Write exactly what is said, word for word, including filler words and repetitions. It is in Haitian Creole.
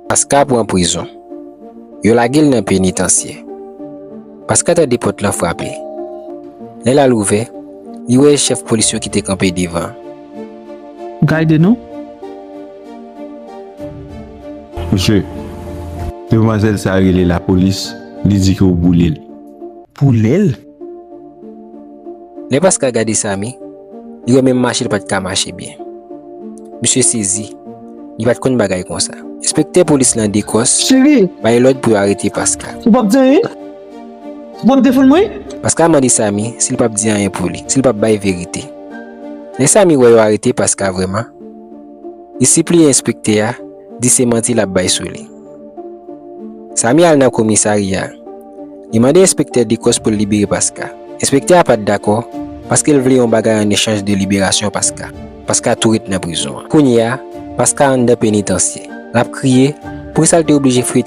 Paska pran prizon. Yo lage l nan penitansye. Paska tande pòt lan frape. Lè l al ouvè, li wè chèf polis yo ki te kanpe devan. Gade non. Mesye, demwazèl sa rele lapolis, li di ke w boule l. Boule l? Lè Paska gade Sami, li wè menm mache l pa t ka mache byen. Misye sezi, li pa t konn bagay konsa. Enspektè polis lan Dekòs Cheri, bay lòd pou yo arete Paska. Ou p ap di anyen? Ou p ap defann mwen? Paska mande Sami si l p ap di anyen pou li, si l p ap bay verite. Lè Sami wè yo arete Paska vrèman, li sipliye enspektè a di se manti l ap bay sou li. Sami al nan komisarya. Li mande enspektè Dekòs pou l libere Paska. Enspektè a pa t dakò paske l vle yon bagay an echanj de liberasyon Paska. Paska tou ret nan prizon an. Kounye a, Paska anndan penitansye. L ap kriye, poukisa l te oblije frite